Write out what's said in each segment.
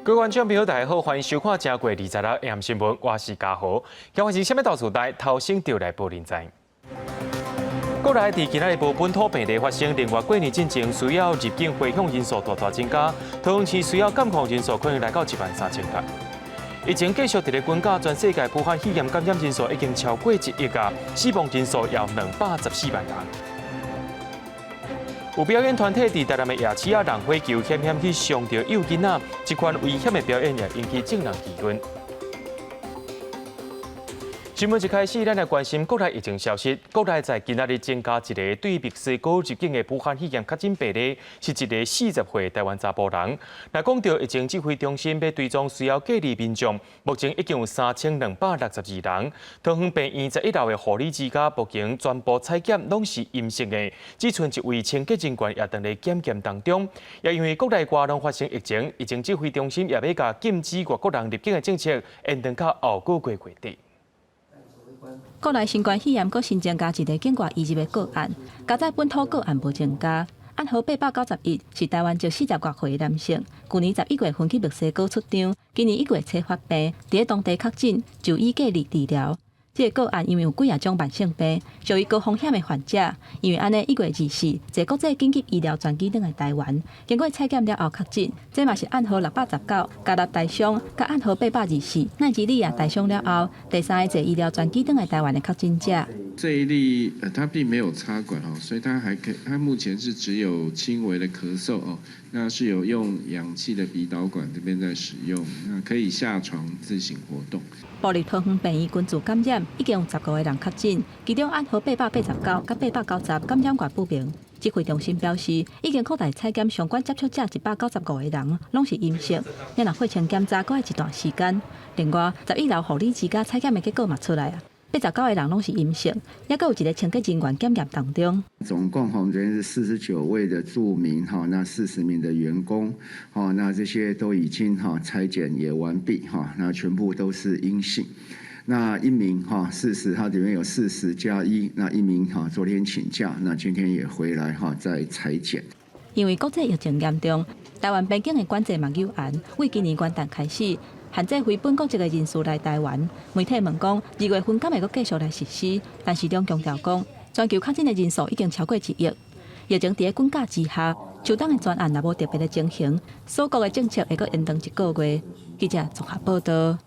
各位觀眾朋友，大家好，歡迎收看《正月26 AM 新聞》，我是嘉豪。今日是啥物大事代？頭先就來報您知。國內佇今仔日無本土病例發生，另外過年進前需要入境回鄉人數大大增加，桃園市需要監控人數可能來到1萬3千人。疫情繼續佇咧滾加，全世界武漢肺炎感染人數已經超過1億啊，死亡人數有214萬人。有表演團體佇台南的夜市仔，人火球險險去傷著幼囡仔，這款危險的表演也引起眾人議論。新聞一開始，咱來關心國內疫情消息。國內在今仔日增加一个對墨西哥入境的武漢肺炎確診病例，是一个40歲台灣查埔人。若講到疫情指揮中心欲追蹤需要隔離民眾，目前已經有3262人。桃園病院11樓的護理之家目前全部採檢攏是陰性的，只賰一位清潔人員也當咧檢驗當中。也因為國內外攏發生疫情，疫情指揮中心也欲共禁止外國人入境的政策延長到後個月月底。國內新冠肺炎閣新增加一个境外移入的個案，佳哉本土個案無增加。案號891是台灣籍40外歲的男性，舊年11月份去墨西哥出張，今年1月初發病，佇咧當地確診，就醫隔離治療。這个個案因為有幾仔種慢性病，屬於高風險的患者，因為按呢1月24坐國際緊急醫療專機轉來台灣，經過採檢了後確診，這嘛是案號619加納台商，佮案號824奈及利亞台商了後，第三个坐醫療專機轉來台灣的確診者。這一例，他並沒有插管哦，所以他還可以，他目前是只有輕微的咳嗽哦，那是有用氧氣的鼻導管這邊在使用，那可以下床自行活動。埔里桃園病院群聚感染，已經有15個人確診，其中案號889佮890感染源不明。指揮中心表示，已經擴大採檢相關接觸者195個人，攏是陰性。若若血清檢查閣愛一段時間。另外，11樓護理之家採檢的結果嘛出來啊，89個人攏是陰性，猶閣有一个清潔人員檢驗當中。總共我們這邊是49位的住民哈，那40名的員工，哈，那這些都已經哈採檢也完畢哈，那全部都是陰性。那一名哈四十，它裡面有40+1，那一名哈昨天請假，那今天也回來哈再採檢。因為國際疫情嚴重，台灣邊境的管制嘛有嚴，為今年元旦開始，限制非本國籍的人士來台灣。媒體問講，2月份敢會閣繼續來實施？但市長強調講，全球確診的人數已經超過1億。疫情佇咧滾加之下，秋冬的專案若無特別的情形，鎖國的政策會閣延長一個月。記者綜合報道。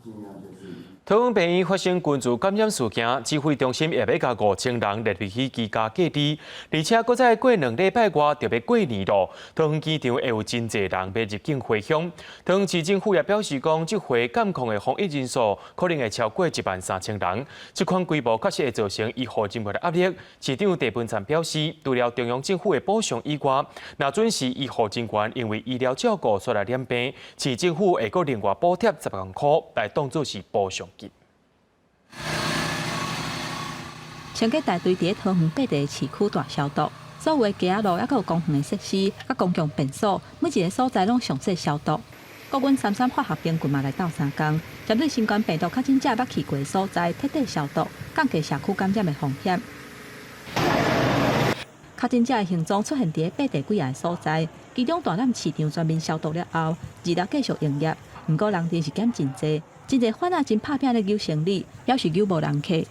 桃園病院發生群聚感染事件，指揮中心也欲共5000人列入去居家隔離，而且閣再過2禮拜外就欲過年囉。桃園機場會有真濟人欲入境回鄉。桃園市政府也表示講，這回監控的防疫人數可能會超過1萬3千人。這款規模確實會造成醫護人員的壓力。市長鄭文燦表示，除了中央政府的補償以外，若準是醫護人員因為醫療照顧煞來染病，市政府會閣另外補貼10萬塊來當做是補償金。清潔大隊佇咧桃園八個市區大消毒，所有的街仔路，猶閣有公園的設施，佮公共便所，每一个所在攏詳細消毒。國軍三三化學兵群嘛來鬥相共，針對新冠病毒確診者捌去過的所在，徹底消毒，降低社區感染的風險。確診者的行蹤出現佇咧八地幾个所在，其中大湳市場全面消毒了後，二六繼續營業，毋過人真是減真濟，真濟販仔真拍拚咧搝生理，猶是搝無人客。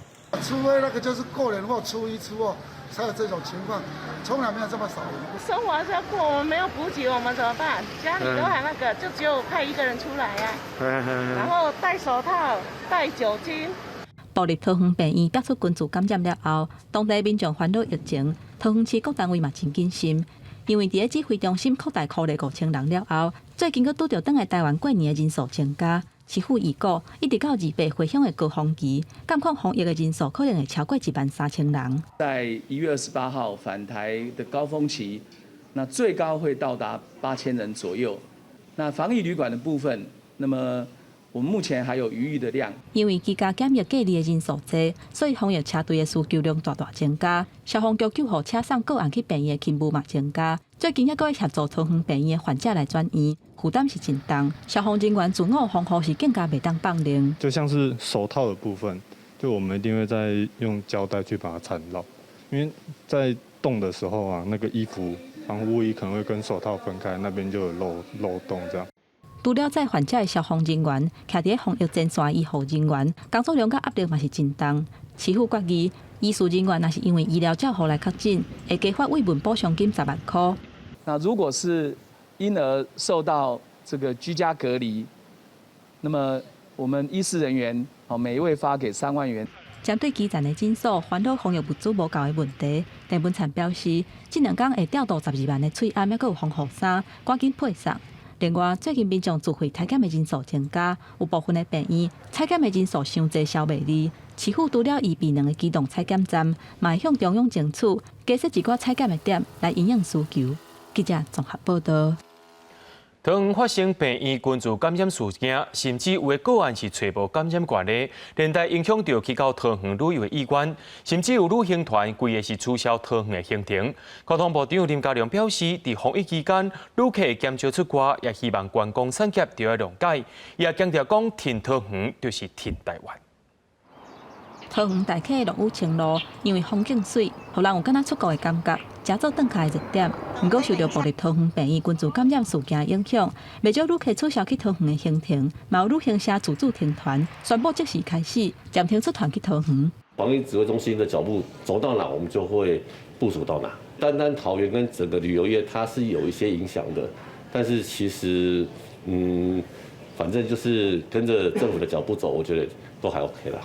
除非那個就是過年或初一、初二才有這種情況，從來沒有這麼少人。生活還是要過，我們沒有補給，我們怎麼辦？家裡都還那個，就只有派一個人出來呀，然後戴手套、帶酒精。埔里桃園病院爆出群聚感染了後，當地民眾煩惱疫情，桃園市各單位嘛真謹慎，因為佇咧指揮中心擴大隔離5000人了後，最近閣拄著轉來台灣過年的人數增加。市府預估，一直到28回鄉的高峰期，監控防疫的人數可能會超過1萬3千人。在1月28號返台的高峰期，那最高會到達8000人左右。那防疫旅館的部分，那麼我們目前還有餘裕的量。因為居家檢疫隔離的人數濟，所以防疫車隊的需求量大大增加。消防局救護車送個案去病院的勤務嘛增加。最近猶閣會協助桃園病院的患者來轉院，負擔是真重。消防人員自我防護是更加袂當放任。就像是手套的部分，就我們一定會再用膠帶去把它纏繞，因為在動的時候啊，那個衣服防護衣可能會跟手套分開，那邊就有漏洞這樣。除了載患者的消防人員，徛佇防疫前線的醫護人員，工作量佮壓力嘛是真重。市府決議，醫事人員若是因為醫療照護來確診，會加發慰問補償金10萬箍。那如果是嬰兒受到這個居家隔離，那麼我們醫事人員哦，每一位發給3萬元。針對基層的診所煩惱防疫物資無夠的問題，鄭文燦表示，這兩工會調度12萬个喙罨，猶閣有防護衫，趕緊配送。另外，最近民眾自費採檢的人數增加，有部分的病院採檢的人數傷濟，消袂離。市府除了預備兩个機動採檢站，嘛會向中央爭取加設一寡採檢的點來因應需求。記者綜合報導。桃園發生病院群聚感染事件，甚至有的個案是揣無感染源的，連帶影響著去到桃園旅遊的意願，甚至有旅行團規个是取消桃園的行程。交通部長林佳龍表示，佇防疫期間，旅客減少出外，也希望觀光產業著愛諒解。伊也強調講，挺桃園就是挺台灣。桃園大溪落雨清路，因為風景媠，予人有敢若出國的感覺，誠做轉卡的熱點。毋過受著部立桃園病院群聚感染事件影響，袂少旅客取消去桃園的行程，嘛有旅行社自主停團，宣布即時開始暫停出團去桃園。防疫指揮中心的腳步走到哪，我們就會部署到哪。單單桃園跟整個旅遊業，它是有一些影響的，但是其實，反正就是跟着政府的腳步走，我覺得都還 OK 啦。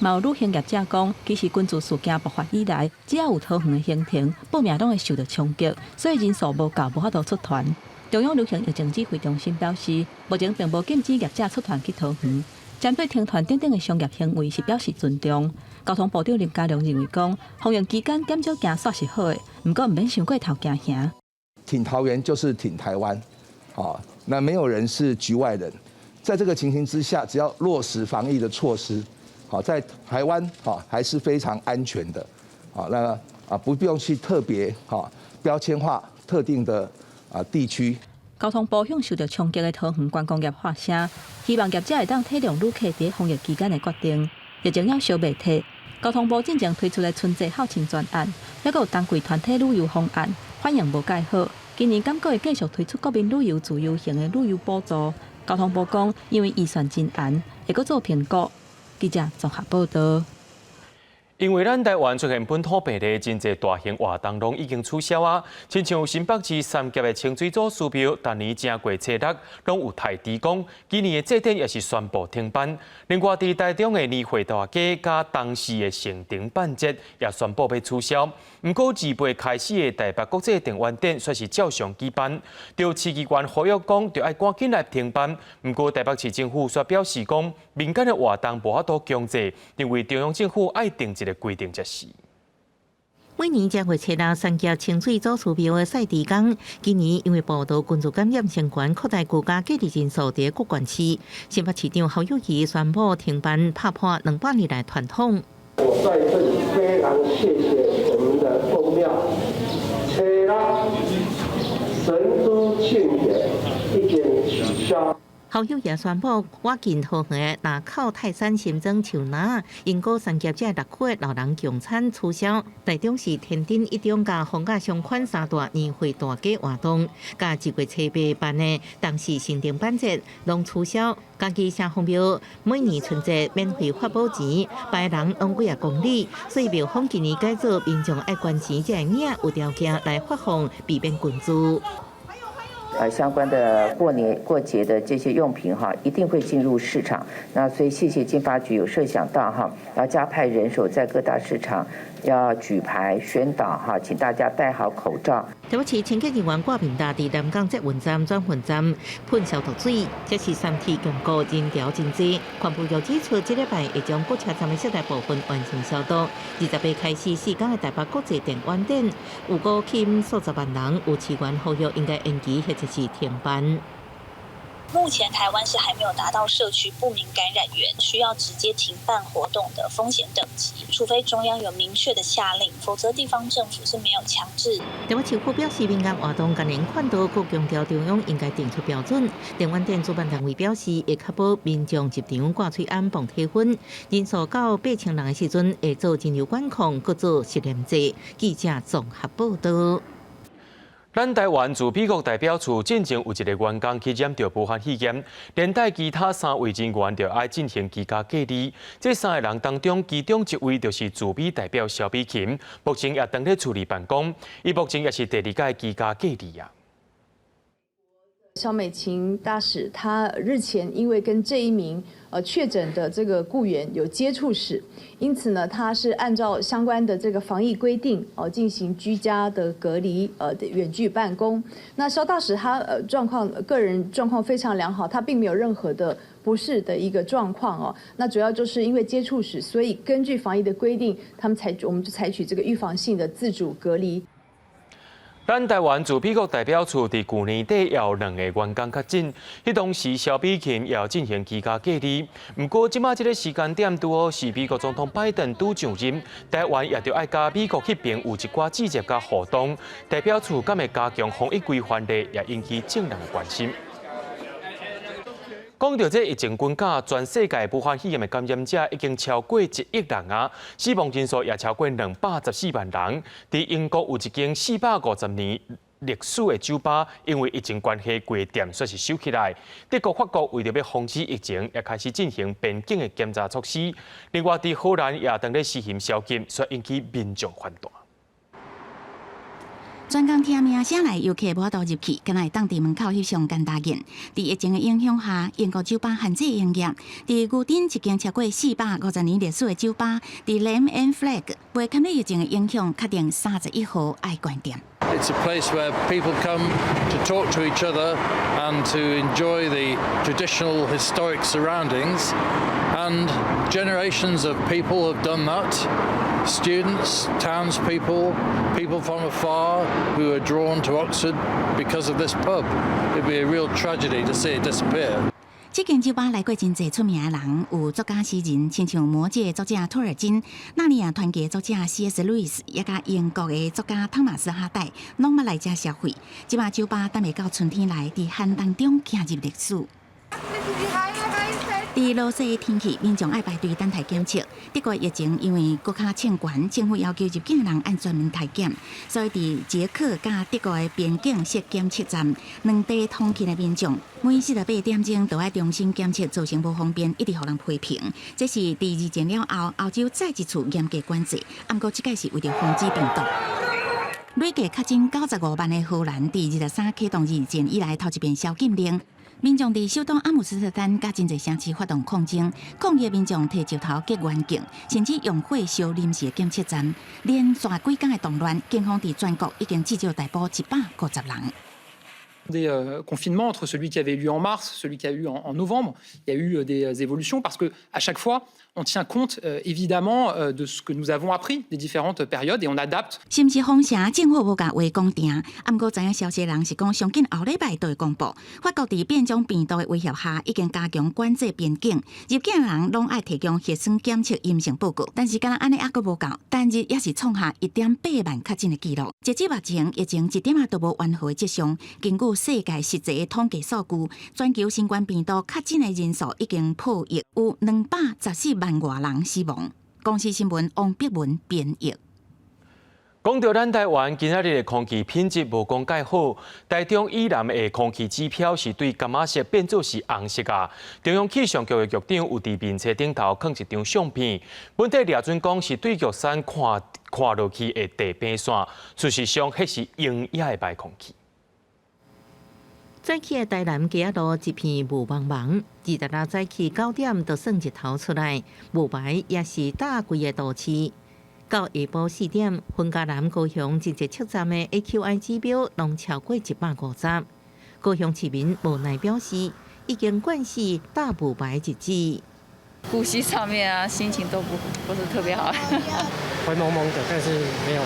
嘛有旅行業者講，其實群聚事件爆發以來，只要有桃園的行程，報名攏會受到衝擊，所以人數無夠，無法度出團。中央流行疫情指揮中心表示，目前並無禁止業者出團去桃園，針對停團等等的商業行為是表示尊重。交通部長林佳龍認為講，防疫期間減少行煞是好的，毋過毋免傷過頭驚嚇。挺桃園就是挺台灣，啊，那沒有人是局外人，在這個情形之下，只要落實防疫的措施。好，在台灣哈還是非常安全的，啊，那啊不用去特別哈標籤化特定的啊地區。交通部向受到衝擊的桃園觀光業發聲，希望業者會當體諒旅客佇防疫期間的決定。疫情猶燒袂退，交通部進前推出的春節孝親專案，猶閣有冬季團體旅遊方案，反應無蓋好。今年閣會繼續推出國民旅遊自由行的旅遊補助。交通部講，因為預算真絚，會閣做評估。記者綜合報導。因為咱台灣出現本土病例，真濟大型活動攏已經取消啊。親像新北市三峽的清水祖師廟，逐年正月初六攏有刣豬公，今年的祭典也是宣布停辦。另外，佇台中的年貨大街佮東勢的聖燈半節也宣布欲取消。毋過28開始的台北國際電玩展煞是照常舉辦。著市議員呼籲講，著愛趕緊來停辦。毋過台北市政府煞表示講，民間的活動無法度強制，認為中央政府愛定一個規定才是。每年正月初六，三峽清水祖師廟的賽豬公，今年因為報導群聚感染相關，擴大居家隔離人數佇各縣市。新北市長侯友宜宣布停辦，拍破200年來傳統。我在這裡非常謝謝我們的宮廟，初六神豬慶典已經取消。侯友宜宣布，倚近桃園林口泰山新莊樹林，鶯歌三峽這六區的老人共餐取消。台中市天頂一中佮逢甲相款三大年貨大街活動，佮2月初八辦的東勢聖燈半節攏取消。嘉義城隍廟每年春節免費發寶錢，排人攏幾仔公里，所以廟方今年改做民眾愛捐錢，才會領有條件來發放，避免群聚。相關的過年過節的這些用品哈，一定會進入市場。那所以謝謝經發局有設想到哈，要加派人手在各大市場要舉牌宣導哈，請大家戴好口罩。台北市清潔人員掛面罩佇南港捷運站轉運站噴消毒水，這是三鐵強告人潮真濟。環保局指出，這禮拜會將各車站的室內部分完成消毒。28開始4工的台北國際電玩展，有估吸引數十萬人，有市員呼籲應該延期或者是停辦。目前台灣是還沒有達到社區不明感染源，需要直接停辦活動的風險等級，除非中央有明確的下令，否則地方政府是沒有強制。台北市府表示，民間活動今年勸導，閣強調中央應該定出標準。電玩展主辦單位表示，會確保民眾入場掛喙罨、磅體溫，人數到8000人的時陣，會做人流管控，閣做實聯制。記者綜合報導。咱台灣駐美國代表處進前有一个員工去染著武漢肺炎，連帶其他三位人員就愛進行居家隔離。這三个人當中，其中一位就是駐美代表蕭美琴，目前也當咧厝裡辦公。伊目前也是第二擺居家隔離啊。蕭美琴大使，她日前因為跟這一名確診的這個僱員有接觸史，因此呢，她是按照相關的這個防疫規定哦進行居家的隔離，遠距辦公。那蕭大使他狀況個人狀況非常良好，他並沒有任何的不適的一個狀況哦。那主要就是因為接觸史，所以根據防疫的規定，他們採我們就採取這個預防性的自主隔離。咱台灣駐美國代表處佇舊年底也有兩个員工確診，彼當時蕭美琴也有進行居家隔離。毋過這馬這个時間點拄好是美國總統拜登拄上任，台灣也著愛佮美國彼邊有一寡節節佮互動，代表處敢會加強防疫規範咧，也引起眾人的關心。講到這疫情軍假，全世界武漢肺炎的感染者已經超過1億人啊，死亡人數也超過214萬人。佇英國有一間450年歷史的酒吧，因為疫情關係，規店煞是收起來。德國、法國為著欲防止疫情，也開始進行邊境的檢查措施。另外，佇荷蘭也當咧實行宵禁，煞引起民眾反彈。專工聽名聲來遊客無法度入去，敢若會當佇門口翕相干焦緊。佇疫情的影響下，英國酒吧限制營業。佇牛津一間超過450年歷史的酒吧，佇 Lamb and Flag，袂堪疫情的影響，確定31號愛關店。 It's a place where people come to talk to each other and to enjoy the traditional historic surroundings. And generations of people have done that. Students, townspeople, people from afar who are drawn to Oxford because of this pub. It'd be a real tragedy to see it disappear. 這間酒吧來過真濟出名的人，有作家詩人，親像《魔戒》作者托爾金、納尼亞傳奇作者 C.S. 路易斯，也佮英國的作家湯馬斯哈代，攏捌來遮消費。這馬酒吧等袂到春天來，佇寒冬中行入歷史。佇落雪的天氣，民眾愛排隊等待檢測。德國疫情因為閣較衝懸，政府要求入境人愛專門篩檢，所以佇捷克佮德國的邊境設檢測站，兩地通勤的民眾每48點鐘都愛重新檢測，造成無方便，一直予人批評。這是佇二戰了後，歐洲再一次嚴格管制，毋過這擺是為著防止病毒。累計確診95萬的荷蘭，佇23啟動二戰以來頭一遍宵禁令。民眾佇首都阿姆斯特丹佮真濟城市發動抗爭，抗議民眾提石頭結圓棍，甚至用火燒臨時的檢測站，連續幾工的動亂，警方佇全國已經至少逮捕150人。 Des confinements entre celui qui avait eu lieu en mars, celui qui a eu en novembre, il y a eu des évolutions parce que à chaque fois, on tient compte évidemment de ce que nous avons appris des différentes périodes et on adapte. 是毋是封城？政府無共話講定，毋過知影消息人是講，上緊後禮拜就會公布。法國佇變種病毒的威脅下，已經加強管制邊境，入境人攏愛提供核酸檢測陰性報告。但是敢若按呢猶閣無夠，單日也是創下1.8萬確診的紀錄。截至目前，疫情一點仔都無緩和的跡象。根據世界實際的統計數據，全球新冠病毒確診的人數已經破億，有214萬外人死亡。公視新聞王碧文編譯。講到咱台灣今仔日的空氣品質無講蓋好，台中以南的空氣指標是對柑仔色變做是紅色啊。中央氣象局的局長有佇面冊頂頭囥一張相片，本底掠準講是對玉山看看落去的地平線，事實上彼是荒野的䆀空氣。早起的台南街仔路一片霧茫茫，26早起9點就算日頭出來，霧霾也是罩規个都市。到下晡4點，雲嘉南高雄真濟測站的 AQI 指標攏超過150。高雄市民無奈表示，已經慣勢罩霧霾日子。呼吸上面啊，心情都不是特別好。灰蒙蒙的，但是沒有，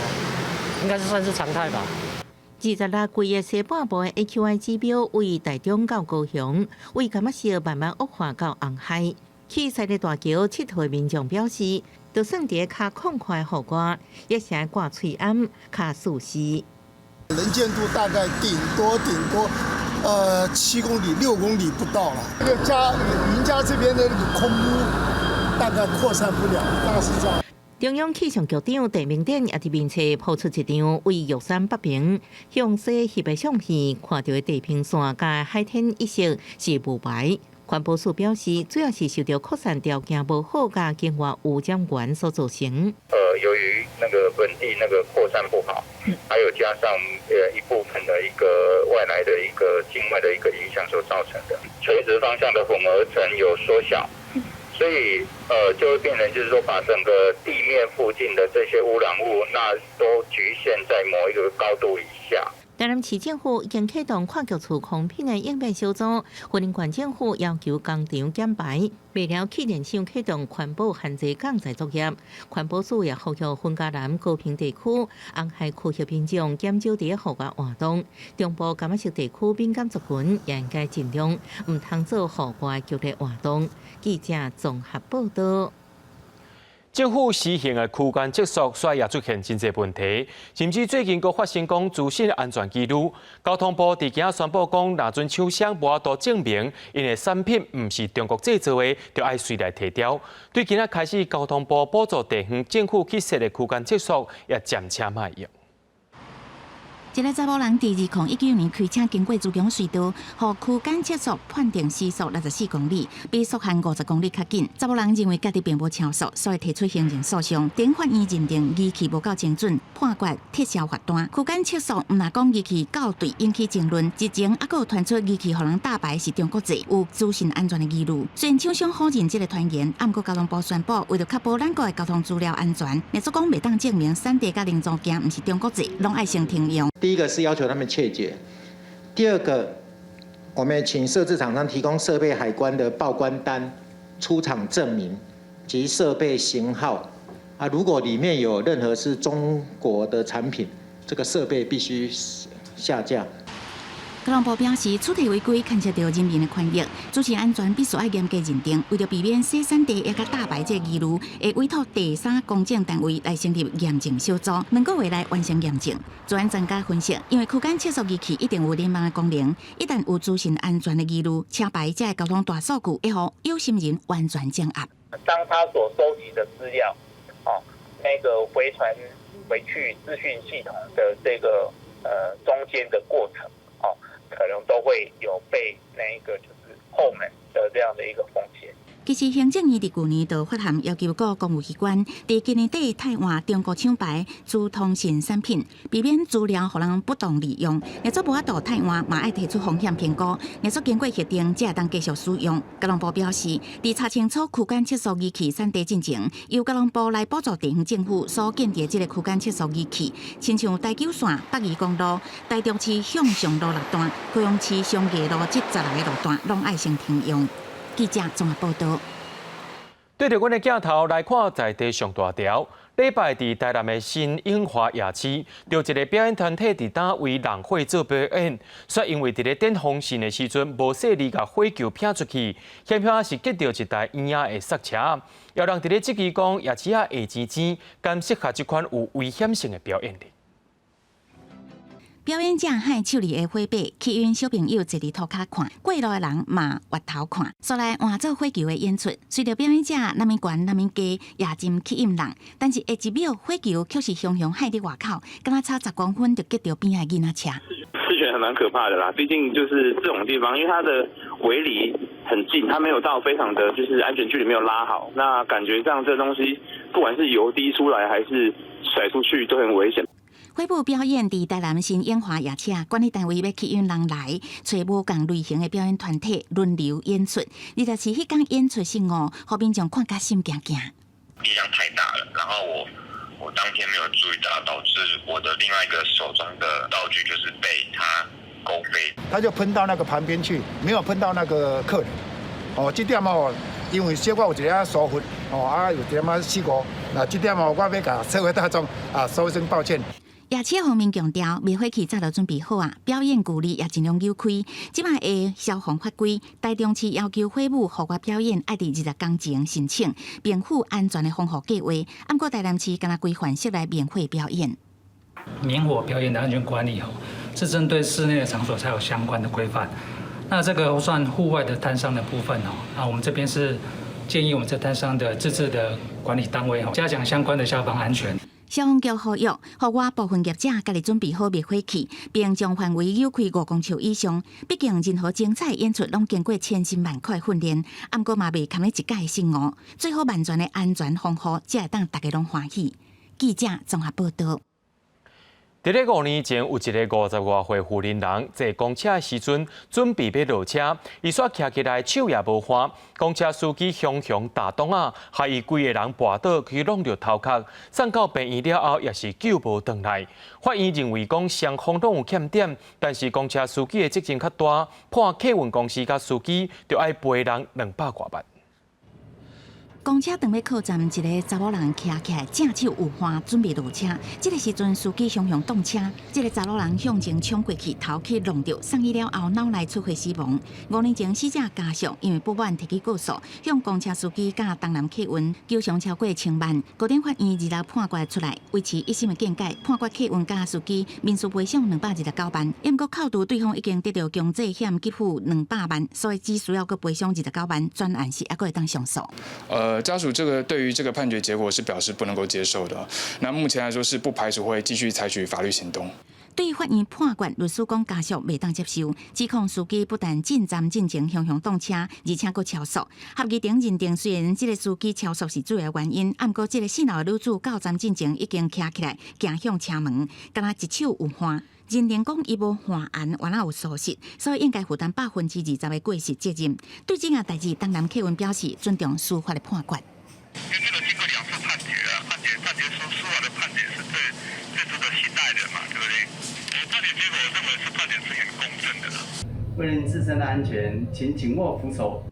應該是算是常態吧。 26規个西半部的 AQI 指標為台中到高雄，為柑仔色慢慢惡化到紅海。去三峽大橋𨑨迌的民眾表示，就算佇較曠闊的戶外，也是愛掛喙罨較舒適。能見度大概頂多頂多，7公里、6公里不到了。這個家雲嘉這邊的那個空污大概擴散不了，大概是這樣。中央氣象局長鄭明典也佇面冊拋出一張位玉山北爿向西翕的相片，看著的地平線佮海天一色是霧霾。環保署表示，主要是受著擴散條件無好，佮境外污染源所造成。由於那個本地那個擴散不好，還有加上一部分的一個外來的一個境外的一個影響所造成的，垂直方向的混合層有縮小，所以就會變成就是說把整個地面附近的這些污染物，那都局限在某一個高度以下。台南市政府已經啟動跨局處空品的應變小組，雲林縣政府要求工廠減排，麥寮氣電廠啟動環保限制鋼材作業，環保署也呼籲雲嘉南高屏地區、紅海區域民眾減少佇戶外活動，中部柑仔色地區敏感族群也應該盡量毋通做戶外劇烈活動。記者綜合報道。政府實行的區間測速，所以也出現真濟問題，甚至最近閣發生講資訊安全疑慮。交通部佇今仔宣布講，若準廠商無法度證明𪜶的產品毋是中國製造的，就愛隨來提調。對今仔開始，交通部補助地方政府去設的區間測速，也漸車賣用。一個查某人佇2019年開車經過竹強隧道，予區間測速判定時速64公里，比速限50公里較緊。查某人認為家己並無超速，所以提出行政訴訟。頂法院認定儀器無夠精準，判決撤銷罰單。區間測速毋但講儀器校對引起爭論，之前猶閣有傳出儀器予人打牌是中國製，有資訊安全的疑慮。雖然廠商否認這個傳言，毋過交通部宣布，為著確保咱國的交通資料安全，若說講袂當證明產地佮零組件毋是中國製，攏愛先停用。第一個是要求他們切結，第二個，我們請設置廠商提供設備海關的報關單、出廠證明及設備型號。啊，如果裡面有任何是中國的產品，這個設備必須下架。交通部表示，取締違規牽涉著人民的權益，資訊安全必須愛嚴格認定。為著避免洗產地抑佮打牌這個疑慮，會委託第三公正單位來成立驗證小組，2個月內完成驗證。資安專家分析，因為區間測速儀器一定有聯網的功能，一旦有資訊安全的疑慮，車牌這個交通大數據會予有心人完全掌握。當他所收集的資料，哦，那個回傳回去資訊系統的這個中間的過程，哦，可能都會有被那一個就是後門的這樣的一個風險。其實行政院佇舊年就發函要求各公務機關，佇今年底汰換中國廠牌資通訊產品，避免資料予人不當利用。若說無法度汰換，嘛愛提出風險評估。若說經過核定，才會當繼續使用。交通部表示，佇查清楚區間測速儀器產地進前，由交通部來補助地方政府所建置的這個區間測速儀器，親像台九線北宜公路、台中市向上路六段、高雄市松藝路這16個路段，攏愛先停用。記者綜合報道。對著阮的鏡頭來看，在地上大條。禮拜佇台南的新永華夜市，著一個表演團體佇當為人火做表演，卻因為佇咧點風扇的時陣無細膩共火球拚出去，險險是擊著一台嬰仔的剎車。有人佇咧質疑講，夜市仔下錢錢，敢適合這款有危險性的表演咧？表演者喊手裡的火把，吸引小朋友坐佇塗跤看，過路的人嘛越頭看。煞來換做火球的演出，隨著表演者哪物懸哪物低，也真吸引人。但是下一秒火球卻是雄雄喊佇外口，敢若差10公分就擊著邊仔的囡仔車。是覺得還蠻可怕的啦，畢竟就是這種地方，因為它的圍籬很近，它沒有到非常的就是安全距離沒有拉好，那感覺上這東西不管是油滴出來還是甩出去都很危險。火舞表演佇台南新永華夜市，管理單位欲吸引人來，揣無仝類型的表演團體輪流演出。24彼工演出失誤，予民眾看甲心驚驚。力量太大了，然後我當天沒有注意到，導致我的另外一個手中的道具就是被它勾飛。他就噴到那個旁邊去，沒有噴到那個客人。哦，這點哦，因為小可有一點疏忽，哦啊有一點仔失誤，那這點哦，我欲共社會大眾啊說一聲抱歉。夜市方面強調，滅火器早就準備好啊，表演距離也盡量扭開。這擺的消防法規，台中市要求火舞戶外表演愛佇20工前申請，並附安全的防護計劃。毋過台南市敢若規範室內明火表演。明火表演的安全管理吼，是針對室內的場所才有相關的規範。那這個算戶外的攤商的部分哦，那我們這邊是建議我們這攤商的自治的管理單位加強相關的消防安全。消防局呼籲，戶外部分業者家己準備好滅火器，並將範圍扭開5公尺以上。畢竟任何精彩演出攏經過千辛萬苦的訓練，毋過嘛袂堪得一擺失誤，做好萬全的安全防護，才會當大家攏歡喜。記者綜合報道。佇咧5年前，有一个50外歲婦人坐公車的時陣，準備欲落車，伊煞徛起來手也無換，公車司機雄雄踏擋仔，害伊規个人跋倒去挵著頭殼，送到病院了後，也是救無轉來。法院認為講雙方攏有欠點，但是公車司機的責任較大，判客運公司佮司機著愛賠人200外萬。公車轉欲靠站，一个查某人徛起來，正手有換，準備落車。這个時陣，司機雄雄擋車，這个查某人向前衝過去，頭去挵著，送醫了後腦內出血死亡。5年前，死者家屬因為不滿提起告訴，向公車司機佮東南客運求償超過1000萬。高等法院2日判決出來，維持一審的見解，判決客運佮司機民事賠償229萬。毋過扣除對方已經得著強制險給付200萬，所以只需要閣賠償29萬，專案是猶閣會當上訴。家屬這個對於這個判決結果是表示不能夠接受的。那目前來說是不排除會繼續採取法律行動。對法院判決，律師講家屬袂當接受，指控司機不但進站進前雄雄擋車，而且閣超速。合議庭認定，雖然這个司機超速是主要原因，毋過這个四樓的女子到站進前已經徛起來，行向車門，敢若一手有換。認定講伊無犯案，原來有疏失，所以應該負擔20%的過失責任。對這件代誌，東南客運表示尊重司法的判決。因為這個經過兩次判決啊，判決判決書司法的判決是最最值得信賴的嘛，對不對？判決結果我認為是判決是很公正的啦。為了你自身的安全，請緊握扶手。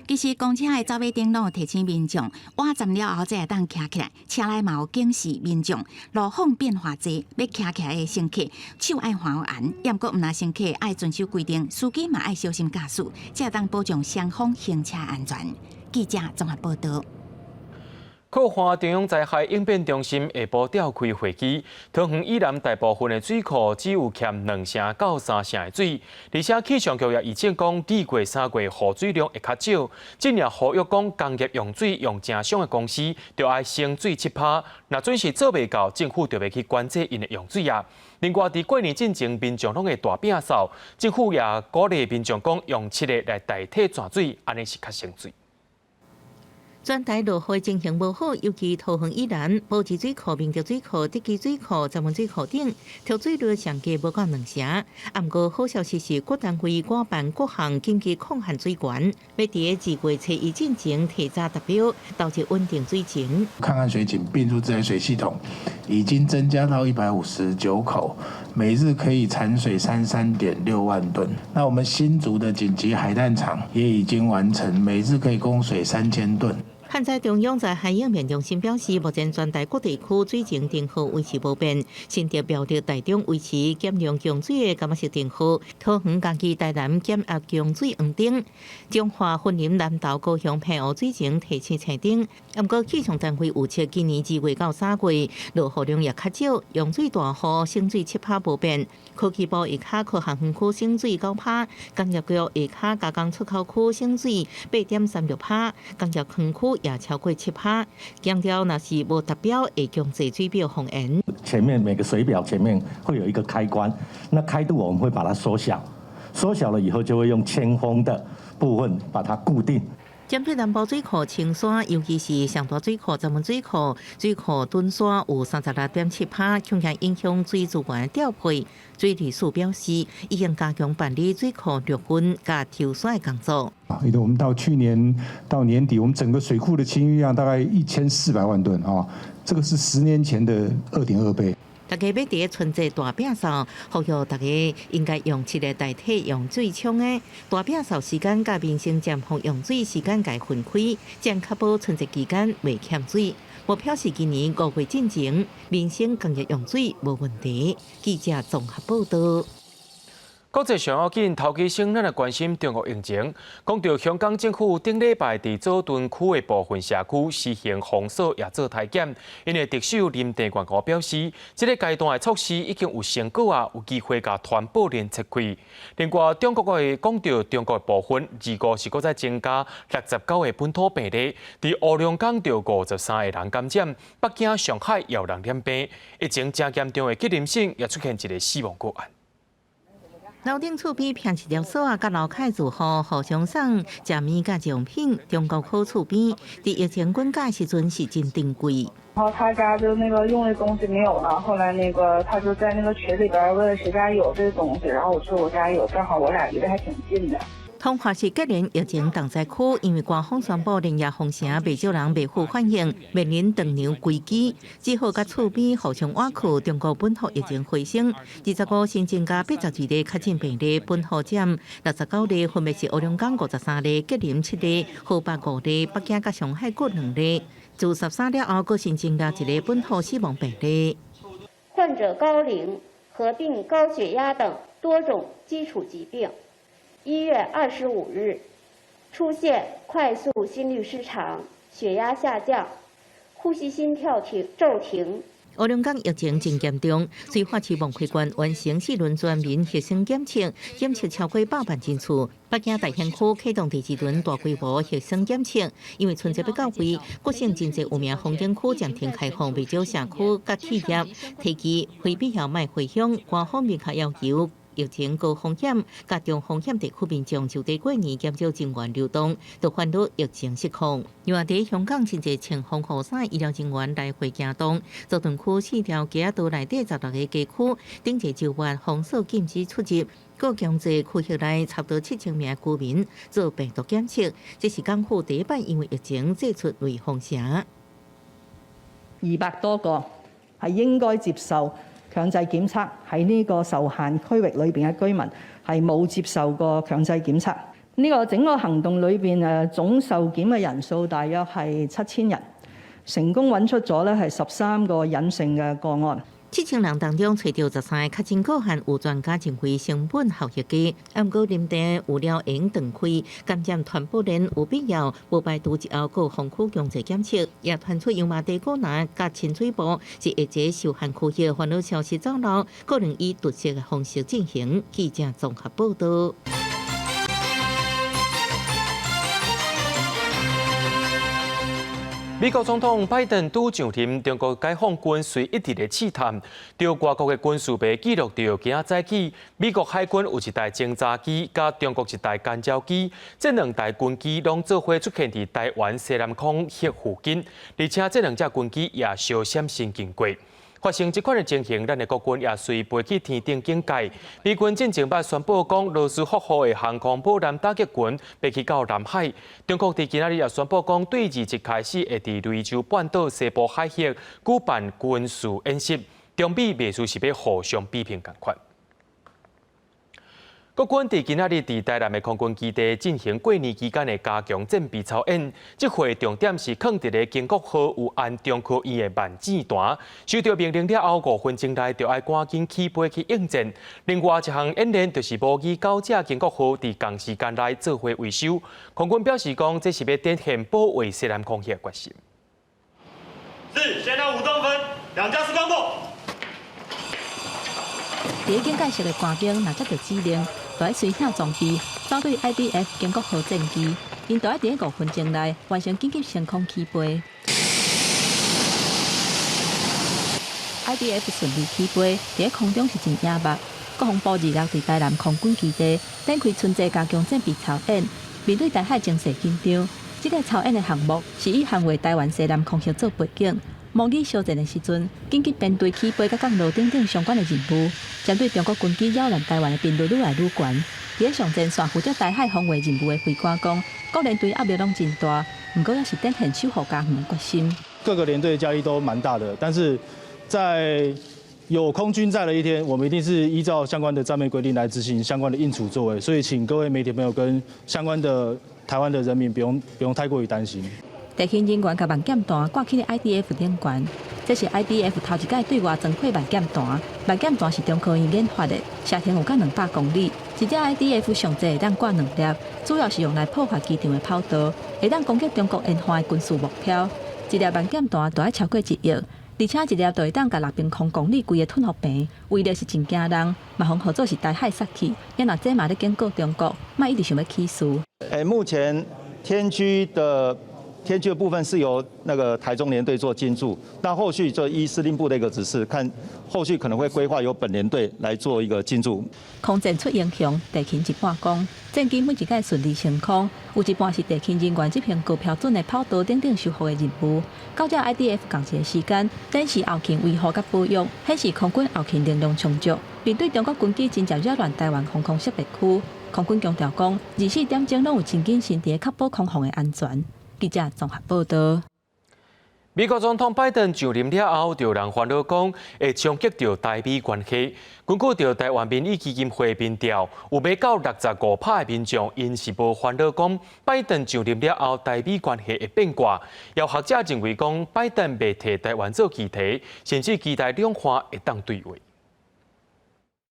其實公車的走馬燈攏有提醒民眾，倚站了後才會當徛起來。車內嘛有警示民眾，路況變化濟，欲徛起來的乘客手愛還懸，毋過毋但乘客愛遵守規定，司機嘛愛小心駕駛，才會當保障雙方行車安全。記者綜合報道。靠旱中央災害應變中心下晡召開會議，桃園以南大部分的水庫只有欠2成到3成的水，而且氣象局也預測講，2月、3月雨水量會較少。進而呼籲講，工業用水用誠省的公司，著愛省水7%，若準是做袂到，政府就欲去管制𪜶的用水啊。另外，佇過年進前，民眾攏會大餅掃，政府也鼓勵民眾講用漆的來代替泉水，按呢是較省水。全台落雨情形無好，尤其桃園以南、埔里水庫、明德水庫、德基水庫、石門水庫等，蓄水率上低無到2成。毋過好消息是，各單位趕辦各項緊急抗旱水源，欲佇2月初一進前提早達標，導致穩定水情。抗旱水井並入自來水系統已經增加到159口，每日可以產水33.6萬噸。那我們新竹的緊急海淡廠也已經完成，每日可以供水3000噸。旱災中央災害應變中心表示，目前全台各地區水情燈號維持無變，新竹苗栗台中維持減量供水的感覺式燈號，桃園嘉義台南減壓供水黃燈，彰化雲林南投高雄澎湖水情提醒青燈。毋過氣象單位預測今年2月到3月落雨量也較少，用水大戶省水7%無變。科技部下跤科學園區省水9%，工業局下跤加工出口區省水8.36%，工業園區也超過7%。強調若是無達標，會強制水表封嚴。前面每個水表前面會有一個開關，那開度我們會把它縮小，縮小了以後就會用鉛封的部分把它固定。針對南部水庫清沙，尤其是上大水庫、石門水庫，水庫囤沙有36.7%，恐驚影響水資源調配。水利署表示，已經加強辦理水庫掠分佮抽沙的工作。啊，我們到去年到年底，我們整個水庫的清淤量大概1400萬噸啊，這個是10年前的2.2倍。大家欲佇春節大餅掃，呼籲大家應該用漆的代替用水沖的。大餅掃時間佮民生暫緩用水時間共分開，這樣確保春節期間袂欠水。目標是今年5月進前，民生工業用水無問題。記者綜合報道。國際上要緊，頭家先，咱來關心中國疫情。講著香港政府頂禮拜佇佐敦區的部分社區實行封鎖，也做篩檢。𪜶的特首林鄭月娥表示，這個階段的措施已經有成果啊，有機會共傳播鏈切開。另外，中國的講著中國的部分，二五是閣再增加69個本土病例，佇烏龍崗著53個人感染，北京、上海也有人染病。疫情誠嚴重的吉林省也出現一个死亡個案。樓頂厝邊拚一條索仔，佮樓跤住戶互相送食物佮用品。中國好厝邊，佇疫情滾價時陣是真珍貴。然後他家就那個用的東西沒有了，後來那個他就在那個群裡邊問誰家有這個東西，然後我說我家有，正好我倆離得還挺近的。通化市吉林疫情重災區，因為官方宣布連夜封城，袂少人袂赴反應，面臨斷糧危機，只好佮厝邊互相倚靠。中國本土疫情回升，25新增加81例確診病例，本土佔69例，分別是烏龍崗53例、吉林7例、河北5例、北京佮上海各2例。自13了後，閣新增加一个本土死亡病例。患者高齡、合併高血壓等多種基礎疾病。1月25日，出現快速心律失常、血壓下降、呼吸心跳停驟停。烏龍崗疫情真嚴重，綏化市望奎縣完成四輪全民核酸檢測，檢測超過100萬人次。北京大興區啟動第二輪大規模核酸檢測，因為春節欲到位，各省真濟有名風景區暫停開放，袂少社區佮企業提議非必要莫回鄉，官方明確要求。疫情高風險、佮中風險地區民眾就地過年減少人員流動，都煩惱疫情失控。另外，佇香港真濟穿防護衫醫療人員來回行動，佐敦區四條街仔島內底16个街區，頂一晝晚封鎖禁止出入，閣強制區域內差不多7000名居民做病毒檢測。這是港府第一擺因為疫情祭出類封城。 200多個係應該接受強制檢測喺呢個受限區域裏邊嘅居民係冇接受過強制檢測。呢個整個行動裏邊總受檢嘅人數大約係7000人，成功揾出咗咧係13個隱性嘅個案。7000人當中，揣著13个確診個案，有專家認為成本效益低。毋過林鄭有了會斷開感染傳播鏈，有必要無排除日後閣封區強制檢測，也傳出油麻地古林佮深水埗是下一个受限區域，煩惱消息走漏，可能以突襲的方式進行。記者綜合報道。美國總統拜登拄上任，中國解放軍隨一直咧試探，著外國的軍事媒記錄著今仔早起，美國海軍有一台偵察機，佮中國一台乾擾機，這兩台軍機攏做伙出現佇台灣西南空域附近，而且這兩隻軍機也相閃身經過。發生這款的情形，咱的國軍也隨飛去天頂警戒。美軍進前擺宣布講，羅斯福號的航空母艦打擊群欲去到南海。中國佇今仔日也宣布講，對27開始會佇雷州半島西部海域舉辦軍事演習，中美袂輸是欲互相比拼仝款。國軍佇今仔日佇台南的空軍基地進行過年期間的加強戰備操演，這回重點是囥佇咧經國號有安中科院的萬箭彈，收到命令了後，5分鐘內就愛趕緊起飛去應戰。另外一項演練就是模擬九架經國號佇仝時間內做伙維修。空軍表示講，這是欲展現保衛西南空域的決心。四，現在5公分，2加4光步。佇警戒室的官兵若接著指令，就愛隨向裝備，走對 IDF 經國號戰機，𪜶就愛佇5分鐘內完成緊急升空起飛。IDF 順利起飛，佇空中是真野目。國防部26佇台南空軍基地展開春節加強戰備操演，面對台海情勢緊張，這个操演的項目是以捍衛台灣西南空域做背景。模擬相戰的時陣，緊急編隊起飛佮降落等等相關的任務，針對中國軍機擾亂台灣的頻率愈來愈懸。佇上前線負責台海防衛任務的飛官講，各連隊壓力攏真大，毋過也是展現守護家園的決心。各個連隊壓力都蠻大的，但是在有空軍在的一天，我們一定是依照相關的戰備規定來執行相關的應處作為。所以，請各位媒體朋友跟相關的台灣的人民不用太過於擔心。地勤人員共萬劍彈掛起 IDF 頂懸，這是 IDF 頭一擺對外裝配萬劍彈。萬劍彈是中科院研發的，射程有到200公里。一隻 IDF 上濟會當掛兩粒，主要是用來破壞機場的跑道，會當攻擊中國沿岸的軍事目標。一粒萬劍彈就愛超過1億，而且一粒就會當共6平方公里規个吞予平，威力是真驚人，嘛予號做是台海殺器。也若這嘛咧警告中國，莫一直想欲起事。目前天駒的部分是由那個台中聯隊做進駐，那後續就依司令部的一個指示，看後續可能會規劃由本聯隊來做一個進駐。空戰出英雄，地勤一半功，戰機每一擺順利升空，有一半是地勤人員執行高標準的跑道等等修復的任務。到這 IDF 仝一个時間，展示後勤維護佮保養，顯示空軍後勤能量充足。面對中國軍機真正擾亂台灣防空識別區，空軍強調講，24點鐘攏有真謹慎佇確保空防的安全。記者綜合報道。美國總統拜登上任了後，就有人煩惱講會衝擊著台美關係。根據著台灣民意基金會民調，有欲到65%的民眾，𪜶是無煩惱講拜登上任了後，台美關係會變卦。有學者認為講，拜登袂提台灣做議題，甚至期待兩岸會當對話。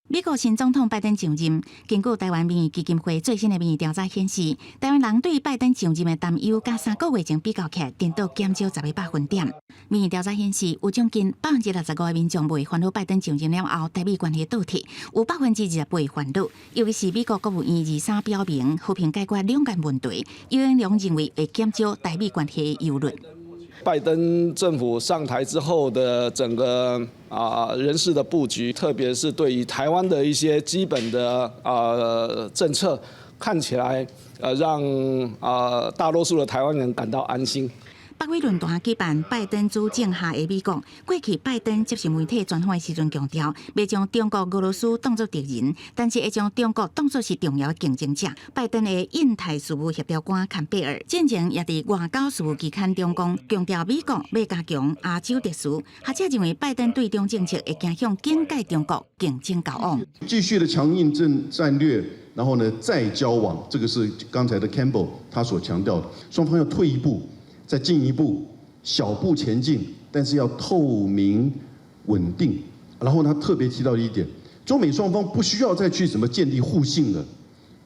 美國新總統拜登上任，根據台灣民意基金會最新的民意調查顯示，台灣人對拜登上任的擔憂，佮3個月前比較起來，顛倒減少10個百分點。民意調查顯示，有將近65%的民眾袂煩惱拜登上任了後，台美關係倒退，有28%煩惱。尤其是美國國務院23表明和平解決兩岸問題，游盈隆認為會減少台美關係的憂慮。拜登政府上台之後的整個人事的布局，特別是對於台灣的一些基本的政策，看起來讓大多數的台灣人感到安心。百威論壇舉辦拜登主政下的美國，過去拜登接受媒體專訪的時陣強調，袂將中國、俄羅斯當作敵人，但是會將中國當作是重要的競爭者。拜登的印太事務協調官坎貝爾進前也佇外交事務期刊中講，強調美國欲加強亞洲秩序。學者認為，拜登對中政策會走向警戒中國競爭交往，繼續的強硬政戰略，然後呢再交往，這個是剛才的 Campbell 他所強調的，雙方要退一步。再進一步，小步前進，但是要透明穩定。然後他特別提到一點，中美雙方不需要再去什麼建立互信了，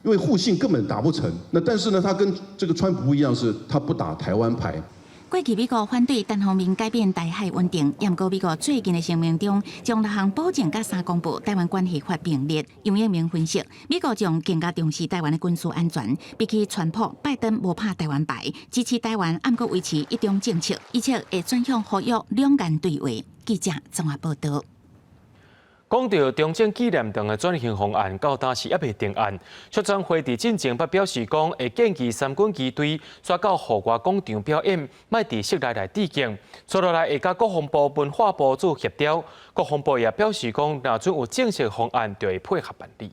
因為互信根本達不成。那但是呢，他跟這個川普不一樣，是他不打台灣牌。過去美國反對單方面改變台海穩定，毋過美國最近的聲明中，將六項保證佮三公報台灣關係法並列。楊永明分析，美國將更加重視台灣的軍事安全，比起川普、拜登無拍台灣牌，支持台灣，毋過維持一中政策，而且會轉向呼籲兩岸對話。記者綜合報道。講著中正紀念堂的轉型方案，到今是猶未定案。促轉會佇進前捌表示講，會建議三軍儀隊徙到戶外廣場表演，莫佇室內來致敬。接落來會佮國防部文化部做協調，國防部也表示講，若準有正式方案，就會配合辦理。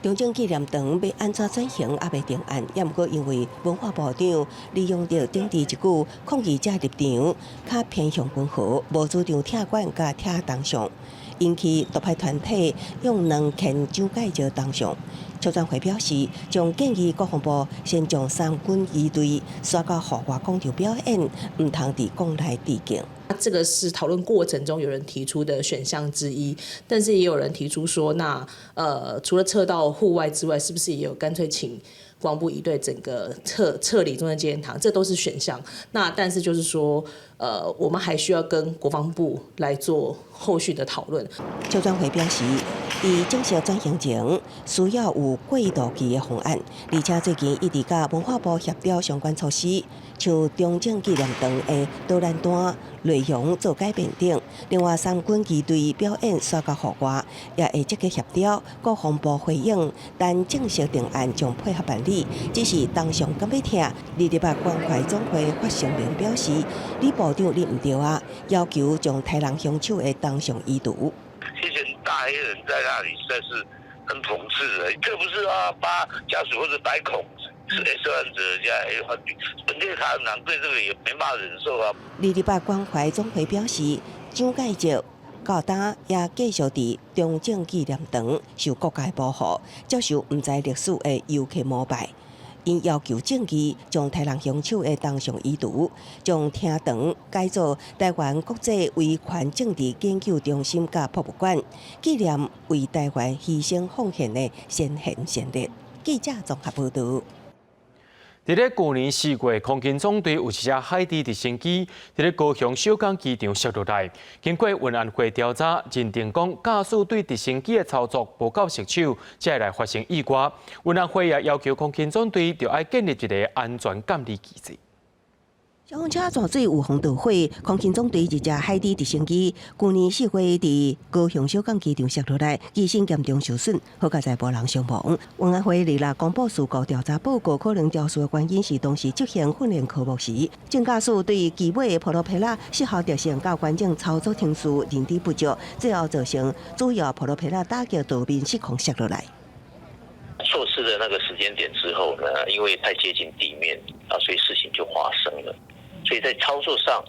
中正紀念堂欲按怎轉型猶未定案，也毋過因為文化部長李永得頂置一句抗議者立場較偏向溫和，無主張拆館佮拆銅像，引起獨派團體用2000蔣介石銅像。促轉會表示，將建議國防部先將三軍儀隊徙到戶外廣場表演，毋通佇館內致敬。這個是討論過程中有人提出的選項之一，但是也有人提出說，那除了撤到戶外之外，是不是也有乾脆請國防部儀隊整個撤離中正紀念堂？這都是選項。那但是就是說，我們還需要跟國防部來做後續的討論。促轉會表示，佇正式轉型前，需要有過渡期的方案，而且最近一直佮文化部協調相關措施，像中正紀念堂的導覽單內容做改變等。另外，三軍儀隊表演徙到戶外，也會積極協調國防部回應，等正式定案將配合辦理。只是銅像敢欲拆，28關懷總會發聲明表示，李部長你毋對啊，要求將刣人兇手的銅像移除。這群大黑人在那裡實在是很諷刺的，這不是啊，把家屬或者白孔是受害者加黑患病，本地台灣人對這個也沒辦法忍受啊。28關懷總會表示，蔣介石到今也繼續佇中正紀念堂受國家保護，接受毋知歷史的遊客膜拜。𪜶要求正義，將殺人兇手的當場移除，將廳堂改做台灣國際維權政治研究中心佮博物館，紀念為台灣犧牲奉獻的先賢先烈。記者綜合報導。佇咧舊年4月，空勤總隊有一隻海地直升機佇咧高雄小港機場摔落來。經過運安會調查，認定講駕駛對直升機的操作無夠熟手，才會來發生意外。運安會也要求空勤總隊著愛建立一个安全監理機制。消防車逝水有予著火，空勤總隊一隻海地直升機，舊年4月佇高雄小港機場摔落來，機身嚴重受損，好佳哉無人傷亡。運安會二六公布事故調查報告，可能肇事的原因是當時執行訓練科目時，正駕駛對機尾的普羅皮拉失效特性佮完整操作程序認知不足，最後造成主要普羅皮拉打擊地面失控摔落來。錯失了那個時間點之後呢，因為太接近地面啊，所以事情就發生了。所以在操作上，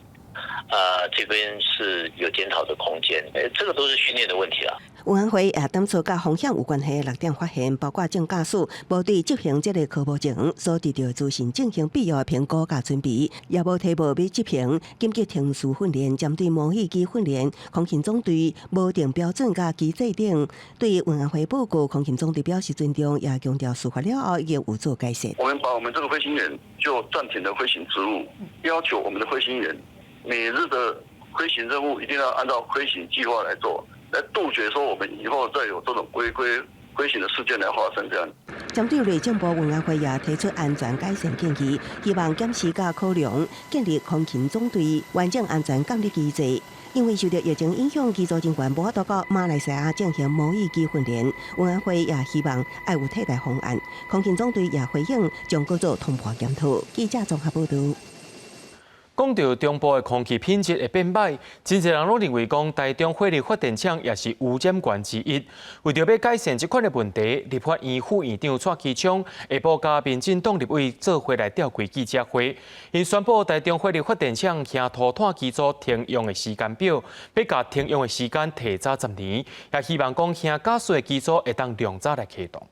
這邊是有檢討的空間。這個都是訓練的問題啦。運安會也當初佮風險有關係的六點發現，包括正駕駛無對執行這个科目前所得著資訊進行必要的評估佮準備，也無提報欲執行緊急程序訓練，針對模擬機訓練，空勤總隊無定標準佮機制等，對運安會報告，空勤總隊表示尊重，也強調事發了後已經有做改善。我們把我們這個飛行員就暫停了飛行職務，要求我們的飛行員每日的飛行任務一定要按照飛行計劃來做。來杜絕說我們以後再有這種違規飛行的事件來發生。這樣。針對內政部運安會也提出安全改善建議，希望檢視佮考量建立空勤總隊完整安全監理機制。因為受著疫情影響，機組人員無法度到馬來西亞進行模擬機訓練，運安會也希望愛有替代方案。空勤總隊也回應，將閣做通盤檢討。記者綜合報導。講著中部的空氣品質會變䆀，真濟人攏認為講台中火力發電廠也是污染源之一。為著欲改善這款的問題，立法院副院長蔡其昌下晡佮民進黨立委做伙來召開記者會，𪜶宣布台中火力發電廠輕塗炭機組停用的時間表，欲共停用的時間提早10年，也希望講輕加速的機組會當量早來啟動。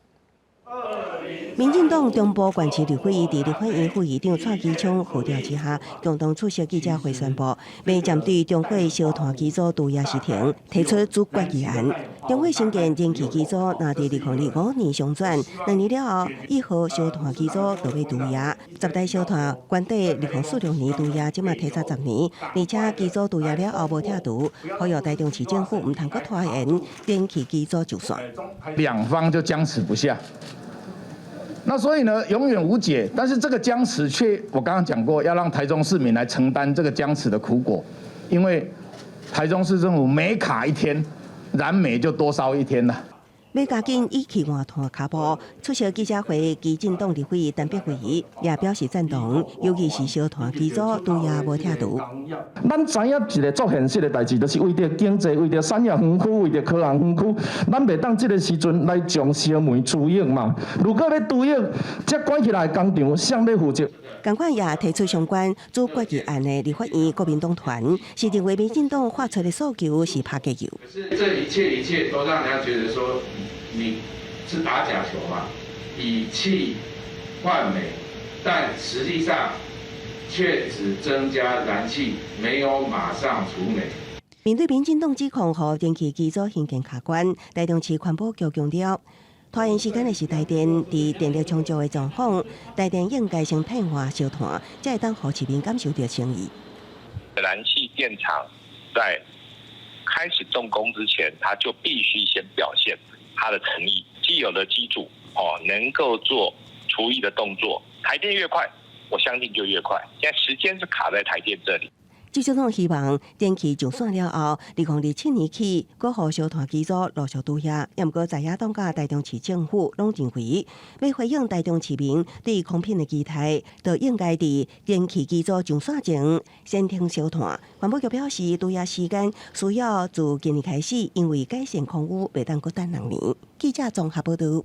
民進黨中部縣市立委佇立法院副院長蔡其昌號召之下，共同出席記者會宣布，欲針對中火燒炭機組除役時停，提出擬決議案。中火新建燃氣機組，若佇2025年商轉，2年了後，1號燒炭機組就欲除役，10台燒炭原底2046年除役，這馬提早十年，而且機組除役了後無拆除，呼籲台中市政府毋通閣拖延燃氣機組上線。兩方就僵持不下。那所以呢，永遠無解。但是這個僵持卻，我剛剛講過，要讓台中市民來承擔這個僵持的苦果，因為台中市政府每卡一天，燃煤就多燒一天啦。欲加緊以氣換炭跤步，出席記者會，基進黨立委陳碧惠也表示贊同，尤其是燒炭機組除役無拆除。咱知影一个足現實的代誌，就是為著經濟、為著產業園區、為著科學園區，咱袂當這个時陣來將燒煤除役嘛。如果欲除役，這關起來的工廠，誰欲負責？仝款也提出相關擬決議案的立法院國民黨團，是認為民進黨發出的訴求是拍假球。可是這一切一切都讓人家覺得說你是打假球嘛，以氣換煤，但實際上卻只增加燃氣，沒有馬上除煤。面對民進黨指控，予燃氣機組興建卡關，台中市環保局強調，拖延時間的是台電，佇電力充足的狀況，台電應該先替換燒炭，才會當予市民感受著誠意。燃氣電廠在開始動工之前，他就必須先表現他的誠意。既有的機組哦，能夠做除役的動作，台電越快，我相信就越快。現在時間是卡在台電這裡。這種希望電氣上線了後，2027年起，閣予燒炭機組陸續除役。毋過在野黨佮台中市政府攏認為，欲回應台中市民對空品的期待，就應該佇電氣機組上線前先停燒炭。環保局表示，除役時間需要自今年開始，因為改善空污袂當閣等兩年。記者綜合報導。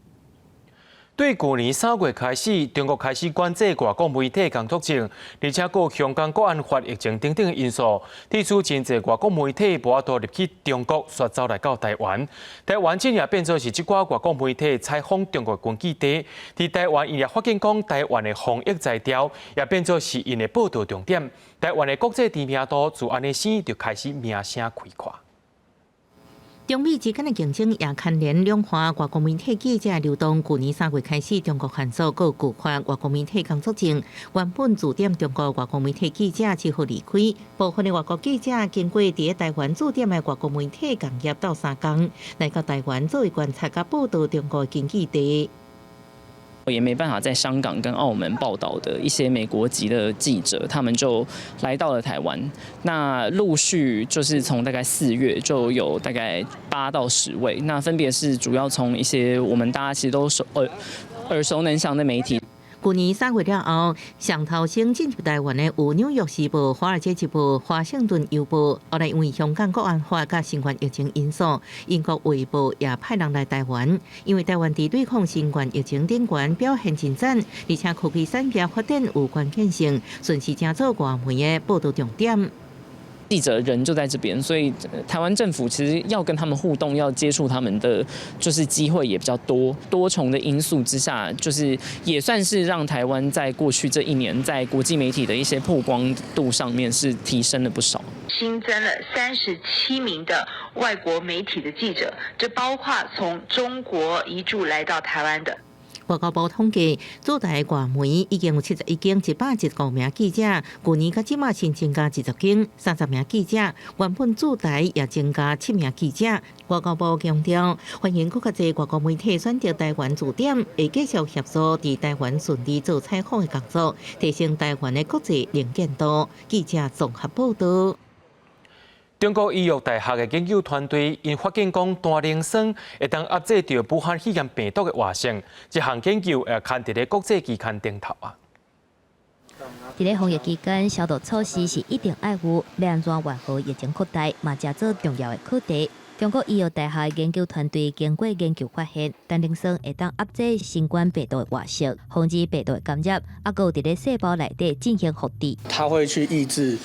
對舊年3月開始，中國開始管制外國媒體工作證，而且閣香港國安法疫情等等的因素，致使真濟外國媒體無法度入去中國，煞走來到台灣。台灣這也變做是這寡外國媒體採訪中國根據地。佇台灣，𪜶也發現講台灣的防疫才調，也變做是𪜶的報導重點。台灣的國際知名度自按呢生就開始名聲開闊。中美之間的競爭也牽連兩岸外國媒體記者流動。舊年3月開始，中國限縮閣拒發外國媒體工作證，原本駐點中國外國媒體記者只好離開。部分的外國記者經過佇台灣駐點的外國媒體共業鬥相共，來到台灣作為觀察佮報導中國根據地。也沒辦法在香港跟澳門報道的一些美國籍的記者，他們就來到了台灣。那陸續就是從大概4月就有大概8到10位，那分別是主要從一些我們大家其實都耳熟能詳的媒體。舊年3月了後，上頭先進入台灣的有《紐約時報》、《華爾街日報》、《華盛頓郵報》。後來因為香港國安法佮新冠疫情因素，英國《衛報》也派人來台灣。因為台灣佇對抗新冠疫情頂懸表現真讚，而且科技產業發展有關鍵性，順勢成做外媒的報導重點。記者人就在這邊，所以台灣政府其實要跟他們互動、要接觸他們的，就是機會也比較多。多重的因素之下，就是也算是讓台灣在過去這一年在國際媒體的一些曝光度上面是提升了不少。新增了37名的外國媒體的記者，這包括從中國移駐來到台灣的。外交部統計，駐台外媒已經有71間115名記者，舊年到這馬新增加20間30名記者，原本駐台也增加7名記者。外交部強調，歡迎閣較濟外國媒體選擇台灣駐點，會繼續協助佇台灣順利做採訪的工作，提升台灣的國際能見度。記者綜合報導。中國醫藥大學的研究團隊𪜶發現講，單寧酸會當壓制著武漢肺炎病毒的活性。這項研究也刊佇咧國際期刊頂頭啊。佇咧防疫期間，消毒措施是一定愛有，欲按怎緩和疫情擴大，嘛誠做重要的課題。中國醫藥大學研究團隊經過研究發現，單寧酸會當壓制新冠病毒的活性，防止病毒的感染，猶閣有佇咧細胞內底進行複製。它會去抑制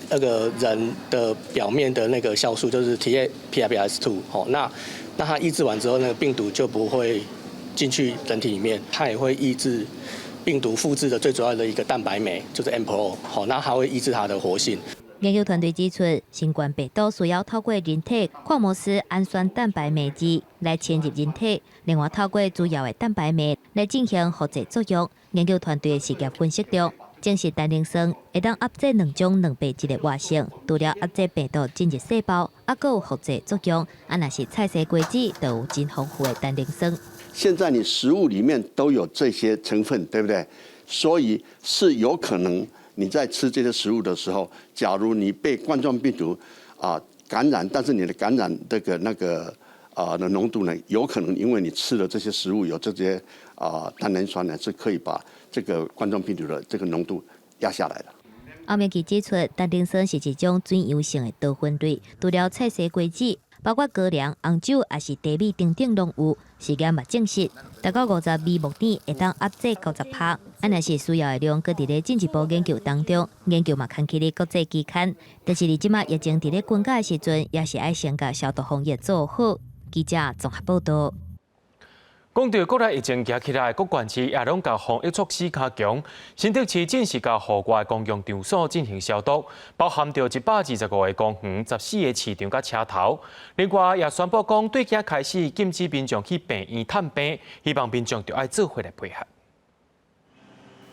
那個人的表面的那個酵素，就是 TMPRSS2。哦，那它抑制完之後，那個病毒就不會進去人體裡面。它也會抑制病毒複製的最主要的一個蛋白酶，就是 Mpro。好，那它會抑制它的活性。研究團隊指出，新冠病毒需要透過人體跨膜絲氨酸蛋白酶二來侵入人體，另外透過主要的蛋白酶來進行複製作用。研究團隊實驗分析中，證實單寧酸會當壓制兩種蛋白質的活性，除了壓制病毒進入細胞，猶閣有複製作用。啊，若是菜西瓜子，就有真豐富的單寧酸。現在你食物裡面都有這些成分，對不對？所以是有可能你在吃這些食物的時候，假如你被冠狀病毒感染，但是你的感染這個那個的濃度呢，有可能因為你吃了這些食物有這些單寧酸呢，是可以把這個冠狀病毒的這個濃度壓下來的。歐明奇指出，單寧酸是一種水溶性的多酚類，除了菜西瓜子，包括高粱、紅酒，抑是茶米等等攏有。實驗嘛證實，10到50微摩爾會當壓制90%。啊，若是需要的量，閣佇咧進一步研究當中，研究嘛刊去咧國際期刊。但是佇這馬疫情佇咧懸架的時陣，也是愛先共消毒防疫做好。記者綜合報導。講到國內疫情夯起來，各縣市也攏共防疫措施加強。新竹市正式共戶外公共場所進行消毒，包含著125個公園、14個市場佮車頭。另外也宣布講，對今開始禁止民眾去病院探病，希望民眾著愛做伙來配合。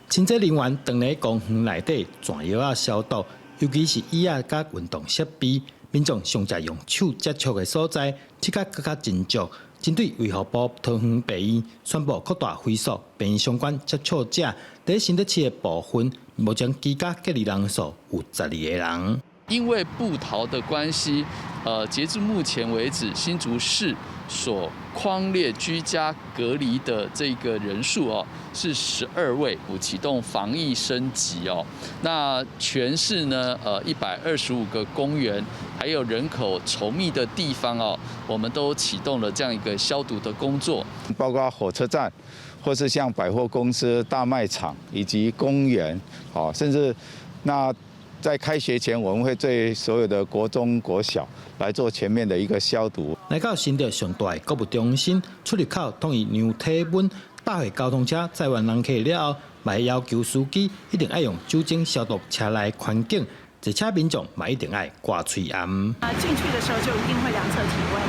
清潔人員當咧公園內底轉藥仔消毒，尤其是椅仔佮運動設備，民眾上濟用手接觸的所在，這個閣較斟酌。針對衛福部桃園病院宣布擴大回溯病院相關接觸者，佇新竹市的部分，目前居家隔離人數有12個人。因為部桃的關係，截至目前為止，新竹市所匡列居家隔離的這個人數哦，是12位，啟動防疫升級哦。那全市呢，125個公園，還有人口稠密的地方哦，我們都啟動了這樣一個消毒的工作，包括火車站，或是像百貨公司、大賣場以及公園，哦，甚至那在開學前，我們會對所有的國中、國小來做全面的一個消毒。來到新竹上大的購物中心，出入口統一量體溫，搭貨交通車載完人客了後，嘛會要求司機一定愛用酒精消毒車內環境，坐車民眾嘛一定愛掛喙罨。啊，進去的時候就一定會量測體溫。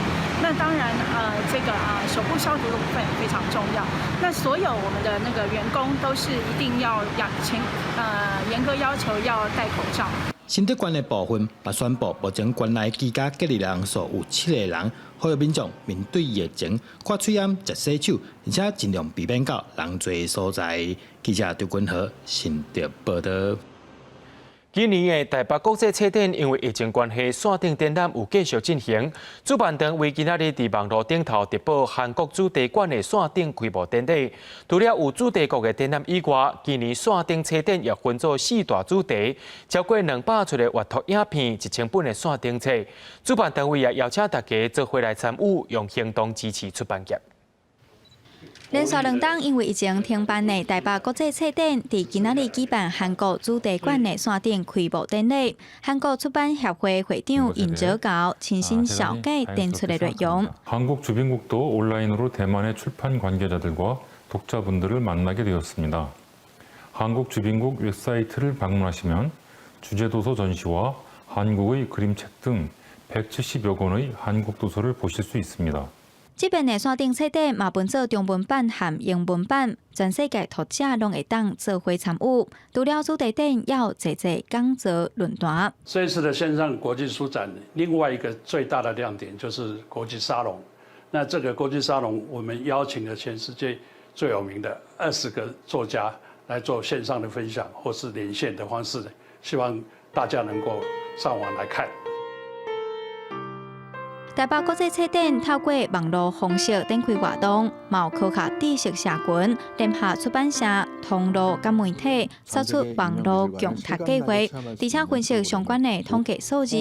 那當然，這個啊手部消毒的部分也非常重要。那所有我們的那個員工都是一定要養成嚴格要求要戴口罩。新竹縣的部分嘛宣布，目前縣內居家隔離人數有七个人，呼籲民眾面對疫情，掛喙罨、食洗手，而且盡量避免到人濟的所在。記者張君和新竹報導。今年的台北國際冊展因為疫情關係，線頂展覽有繼續進行。主辦單位今仔日佇網路頂頭直播韓國主題館的線頂開幕典禮。除了有主題國的展覽以外，今年線頂冊展也分做四大主題，超過200齣的閱讀影片、1000本的線頂冊。主辦單位也邀請大家做伙來參與，用行動支持出版業。連續兩冬因為疫情停辦的台北國際冊展，佇今仔日舉辦韓國主題館的線頂開幕典禮。韓國出版協會會長尹哲高親身紹介展出的內容。 한국주빈국도 온라인으로 대만의 출판 관계자들과 독자분들을 만나게 되었습니다. 한국주빈국 웹사이트를 방문하시면 주제도서 전시와 한국의 그림책 등 170여 권의 한국 도서를 보실 수 있습니다. 這遍的線頂冊展嘛分做中文版和英文版，全世界讀者攏會當做伙參與。除了主題展，也有濟濟講座論壇。這一次的線上國際書展，另外一個最大的亮點就是國際沙龍。那這個國際沙龍，我們邀請了全世界最有名的20個作家來做線上的分享，或是連線的方式，希望大家能夠上網來看。台北國際冊展透過網路方式展開活動，嘛有科學知識社群聯合出版社、通路佮媒體，推出網路共讀計劃，而且分析相關的統計數字，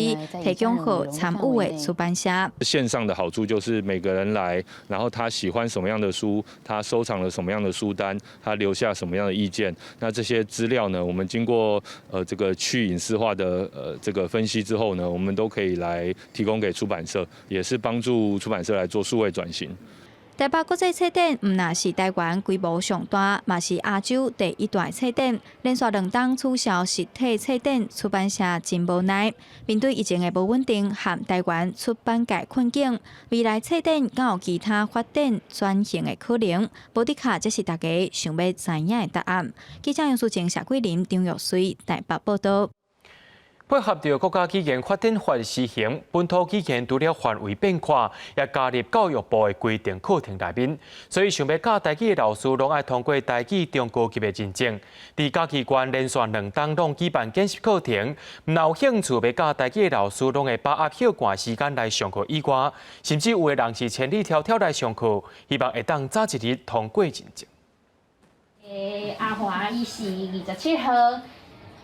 提供予參與的出版社。線上的好處就是每個人來，然後他喜歡什麼樣的書，他收藏了什麼樣的書單，他留下什麼樣的意見，那這些資料呢，我們經過這個去隱私化的這個分析之後呢，我們都可以來提供給出版社。也是幫助出版社來做數位轉型。台北國際冊展毋但是台灣規模上大，嘛是亞洲第一大冊展。連續兩冬取消實體冊展，出版社真無奈。面對疫情的無穩定和台灣出版界困境，未來冊展敢有其他發展轉型的可能？無的確，這是大家想欲知影的答案。記者楊淑靜、謝桂林、張玉水台北報導。配合著國家語言發展法施行，本土語言除了範圍變寬，也加入教育部的規定課程內面。所以想欲教台語的老師，攏愛通過台語中高級的認證。佇嘉義縣連續兩冬攏舉辦見習課程，若有興趣欲教台語的老師，攏會把握歇寒時間來上課以外，甚至有的人是千里迢迢來上課，希望會當早一日通過認證。阿華伊是27號。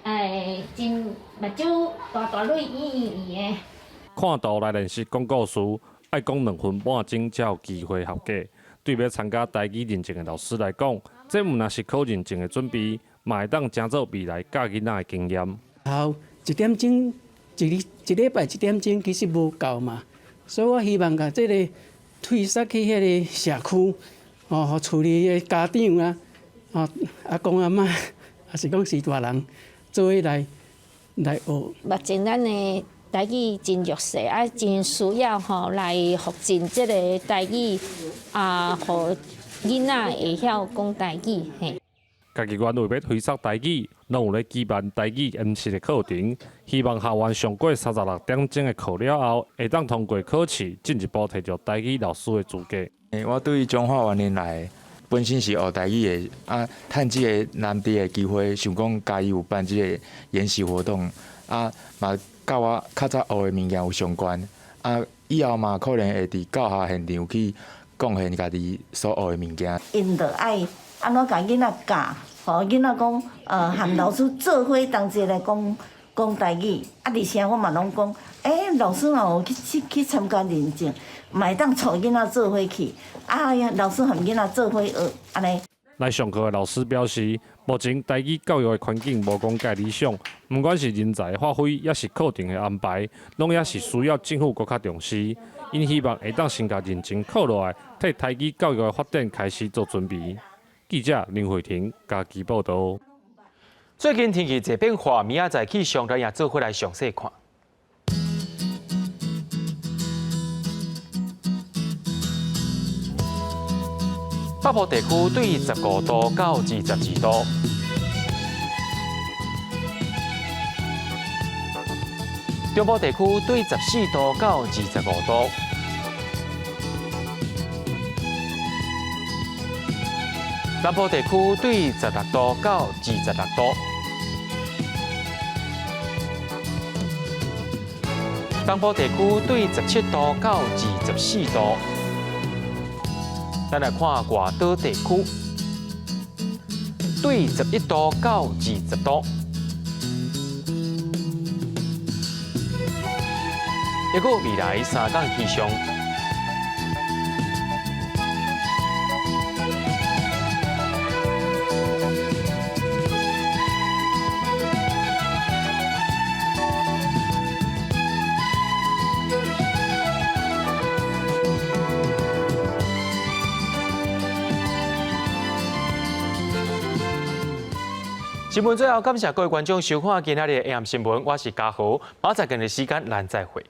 哎，真目睭大大蕊圓圓的。看圖來練習講故事，愛講2分半鐘才有機會合格。對欲參加台語認證的老師來講，這毋但是考認證的準備，嘛會當成做未來教囡仔的經驗。好，一點鐘一日一禮拜一點鐘其實無夠嘛，所以我希望共這个推捒去彼个社區，哦，予厝裡的家長啊，哦，阿公阿嬤，抑是講是大人。做伙來來學。目前咱的台語真弱勢，啊，真需要吼來復振這个台語，啊，予囡仔會曉講台語嘿。嘉義縣為欲推捒台語，攏有咧舉辦台語研習的課程，希望學員上過36點鐘的課了後，會當通過考試，進一步提著台語老師的資格。我對彰化雲林來，本身是學台語的，啊，趁這个難得的機會，想講嘉義有辦這个研習活動，啊，嘛佮我較早學的物件有相關，啊，以後嘛可能會佇教學現場去貢獻家己所學的物件。𪜶著愛按怎共囡仔教，予囡仔講，和老師做伙同齊來講講台語，啊，而且我嘛攏講，欸，老師若有去去去參加認證，嘛會當帶囡仔做伙去，啊，老師和囡仔做伙學，按呢。來上課的老師表示，目前台語教育的環境無講蓋理想，毋管是人才的發揮，抑是課程的安排，攏抑是需要政府閣較重視。𪜶希望會當先共認真考落來，替台語教育的發展開始做準備。記者林慧婷嘉義報導。最近天氣濟變化，明仔載氣象咱也做伙來詳細看。北部地區對15度到22度，中部地區對14度到25度，南部地區對16度到26度，東部地區對17度到24度。咱來看外島地區，對11度到20度。一個未來三天氣象。新聞最後，感謝各位觀眾收看今仔日的 AM 新聞，我是嘉豪，明仔載同一時間咱再會。